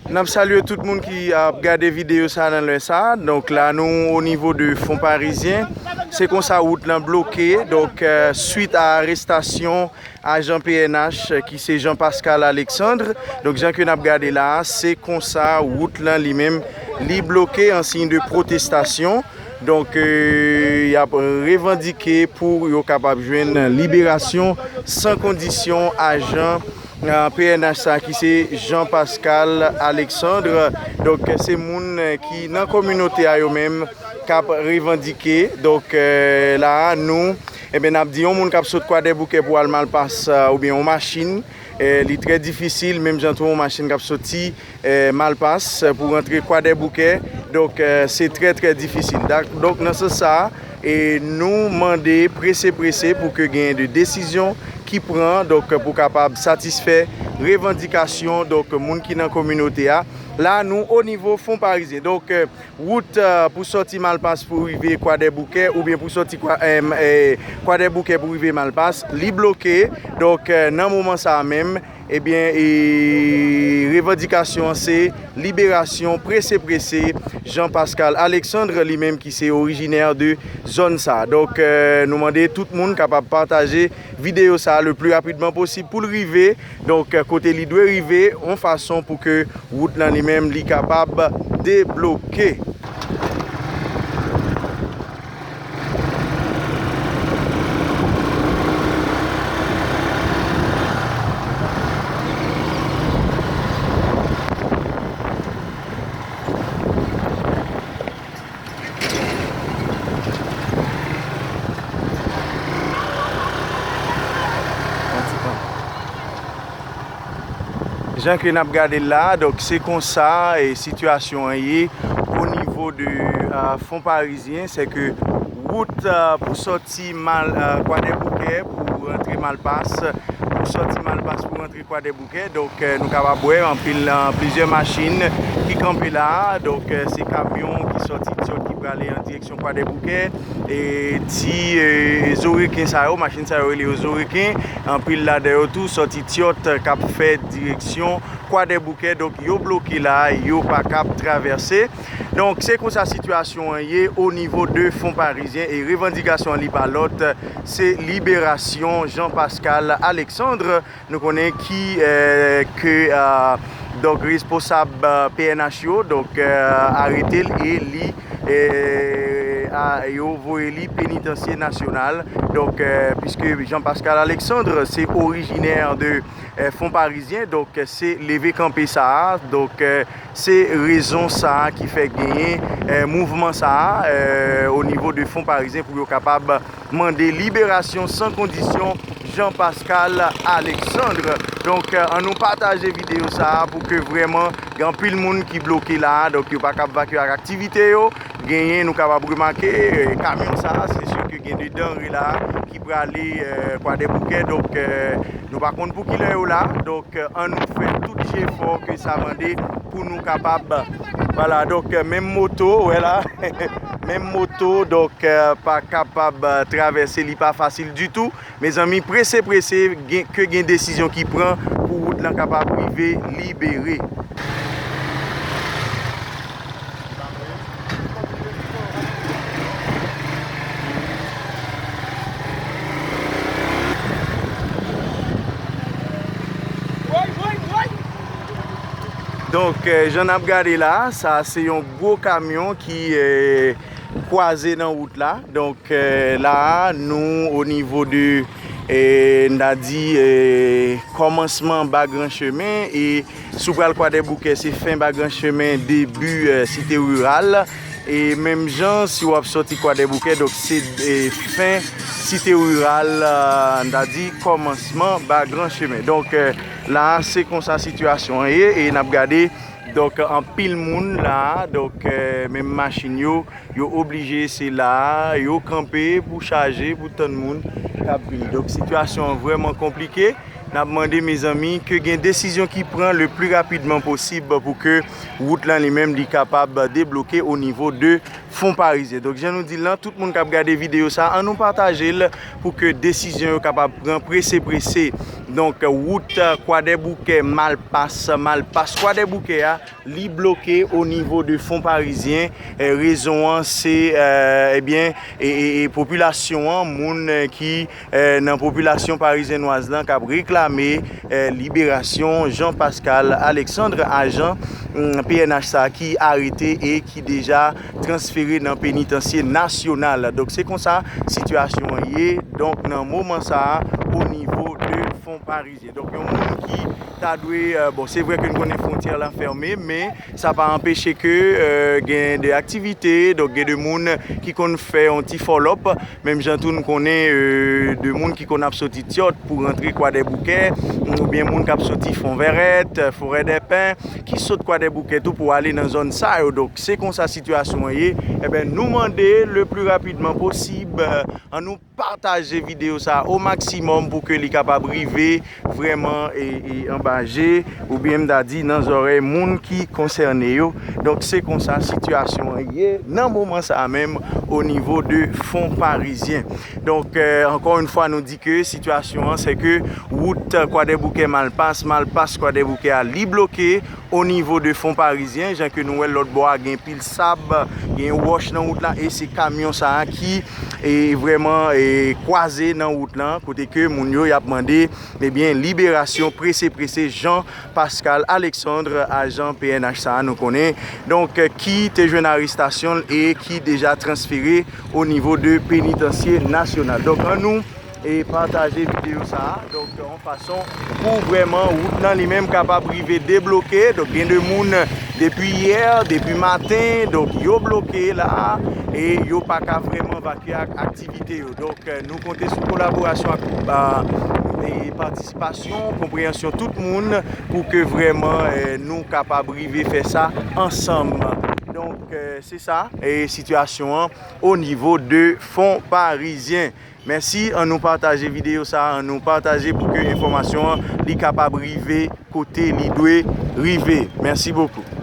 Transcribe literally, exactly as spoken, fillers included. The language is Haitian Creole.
N ap salye tout moun ki ap gade videyo sa nan lè sa. Donk la nou o nivo de Fon Parizyen. Se konsa wout lan bloke. Donk, euh, swit a arestasyon ajan P N H ki se Jean Pascal Alexandre. Donk jan ke n ap gade la, se konsa wout lan li menm li bloke an siy de pwotestasyon. Donk, euh, y ap revandike pou yo kapab jwenn liberasyon san kondisyon ajan, euh, P N H sa ki se Jean Pascal Alexandre. Donk, se moun, euh, ki nan kominote a yo menm k ap revandike. Donk, euh, la a, nou, ebyen, n ap di yon moun k ap sot Kwadèboukè pou al Malpas, euh, oubyen yon machin, euh, li trè difisil, menm jan tou yon machin k ap soti, euh, Malpas, euh, pou rantre Kwadèboukè. Donk, euh, se trè, trè difisil. Dak-, donk, nan sans sa a, e nou mande prese, prese pou ke genyen de desizyon ki pran, donk, pou kapab satisfè revandikasyon, donk, moun ki nan kominote a. La, nou o nivo Fon Parizyen. Donk, euh, wout, euh, pou sòti Malpas pou rive Kwadèboukè, oubyen pou sòti Kwa-, euh, euh, Kwadèboukè pou rive Malpas, li bloke. Donk, euh, nan moman sa a menm, ebyen, e, revandikasyon an se liberasyon prese, prese Jean Pascal Alexandre, li menm ki se orijinè de zòn sa a. Donk, euh, nou mande tout moun kapab pataje videyo sa a le pli rapidman posib pou l rive, donk, euh, kote li dwe rive, yon fason pou ke wout lan li menm li kapab debloke. Jan ke n ap gade l la, donk, se konsa, e, sitiyasyon an ye o nivo de, a, Fon Parizyen, se ke wout, a, pou sòti Mal-, a, Kwadèboukè, pou rantre Malpas, pou sòti Malpas, pou rantre Kwadèboukè. Donk, e, nou kapab wè anpil, a, plizyè machin ki kanpe la. Donk, e, se kamyon ki sòti Tyòt ki prale an direksyon Kwadèboukè. E ti, e, zo reken sa yo, machin sa yo rele yo zo reken. Anpil ladan yo tou sòti Tyòt k ap fè direksyon Kwadèboukè. Donk, yo bloke la, yo pa kab travèse. Donk, se konsa sitiyasyon an ye o nivo de Fon Parizyen e revandikasyon an li pa lòt, se liberasyon Jean Pascal Alexandre. Nou konnen ki, e, ke, a, donk, responsab, a, P N H yo, donk, e, arete l e li, e, a, yo voye li penitansye nasyonal. Donk, e, piske Jean Pascal Alexandre se orijinè de, e, Fon Parizyen, donk, se leve kanpe sa a. Donk, e, se rezon sa a ki fè genyen, e, mouvman sa a, e, o nivo de Fon Parizyen pou yo kapab mande liberasyon san kondisyon Jean Pascal Alexandre. Donk, e, ann nou pataje videyo sa a pou ke vrèman gen anpil moun ki bloke la a, donk yo pa kab vakye ak aktivite yo. Genyen, nou kapab remake, e, kamyon sa a, se si ke gen de danre la a ki prale, e, Kwadèboukè. Donk, e, nou pa konn pou kilè yo la. Donk, e, ann nou fè tout jefò ke sa mande pou nou kapab. Vwala, donk, e, menm moto, wè la, menm moto, donk, e, pa kapab, e, travèse, li pa fasil ditou. Mezanmi, prese, prese, gen, ke gen desizyon ki pran pou wout lan kapab rive libere. Donk, e, jan n ap gade la, sa se yon gwo kamyon ki, e, kwaze nan wout la. Donk, e, la a, nou o nivo de, e, n ta di, e, kòmansman Ba Gran Chemen, e si w pral Kwadèboukè, se fen Ba Gran Chemen, debi, e, Site Riral. E menm jan, si w ap sòti Kwadèboukè, donk se, e, fen Site Riral, e, n ta di kòmansman Ba Gran Chemen. Donk, e, la a, se konsa sitiyasyon an ye, e n ap gade, donk, anpil moun la a, donk, e, menm machin yo, yo oblije se la a, yo kanpe pou chaje, pou tann moun k ap vini. Donk, sitiyasyon an vrèman konplike. N ap mande, mezanmi, ke gen desizyon ki pran le pli rapidman posib pou ke wout lan li menm li kapab debloke o nivo de Fon Parizyen. Donk, jan nou di l lan, tout moun k ap gade videyo sa, ann nou pataje l pou ke desizyon yo kapab pran prese prese. Donk, wout Kwadèboukè Malpas, Malpas Kwadèboukè a, li bloke o nivo de Fon Parizyen. Eh, rezon an se, eh, ebyen, e, e, e popilasyon an, moun, eh, ki, eh, nan popilasyon parizyennwaz lan k ap reklame, eh, liberasyon Jean Pascal Alexandre, ajan, mm, P N H sa a ki arete e ki deja transfere nan penitansye nasyonal. Donk, se konsa sitiyasyon an ye. Donk, nan moman sa a, o nivo de Fon Parizyen. Donk, yon moun ki ta dwe, eh, bon, se vre ke n konnen fwontyè lan fèmen, men sa pa anpeche ke, eh, gen de aktivite, donk gen de moun ki konn fè yon ti fòlòp, menm jan tou n konnen, eh, de moun ki konn ap soti Tyòt pou rantre Kwadèboukè, oubyen moun k ap soti Fon Vèrèt, Forèdèpen, ki sot Kwadèboukè tou pou ale nan zòn sa yo. Donk, se konsa sitiyasyon an ye. Eben, nou mande le pli rapidman posib, eh, ann nou pataje videyo sa a o maksimòm pou ke li kapab rive vrèman e, e anba je, oubyen m ta di nan zòrèy moun ki konsène yo. Donk, se konsa sitiyasyon an ye nan moman sa a menm o nivo de Fon Parizyen. Donk, eh, ankò yon fwa, nou di ke sitiyasyon an, se ke wout Kwadèboukè Malpas, Malpas Kwadèboukè a, li bloke o nivo de Fon Parizyen, jan ke nou wè l lòt bò a, gen pil sab, gen wòch nan wout la, e se kamyon sa a ki, e, vrèman, e, kwaze nan wout lan, kote ke moun yo, y ap mande, ebyen, liberasyon prese prese Jean Pascal Alexandre, ajan P N H sa a, nou konnen, donk, ki te jwenn arestasyon l e ki deja transfere o nivo de penitansye nasyonal. Donk, ann nou, e, pataje videyo sa a. Donk, yon fason pou vrèman wout lan li menm kapab rive debloke. Donk, gen de moun depi yè, depi maten, donk, yo bloke la a e yo pa ka vrèman vakye ak aktivite yo. Donk, eh, nou konte sou kolaborasyon ak, ah, e patisipasyon, konpreyansyon tout moun pou ke vrèman, eh, nou kapab rive fè sa ansanm. Donk, eh, se sa, e sitiyasyon an o nivo de Fon Parizyen. Mèsi, ann nou pataje videyo sa a, ann nou pataje pou ke enfòmasyon an li kapab rive kote li dwe rive. Mèsi bokou.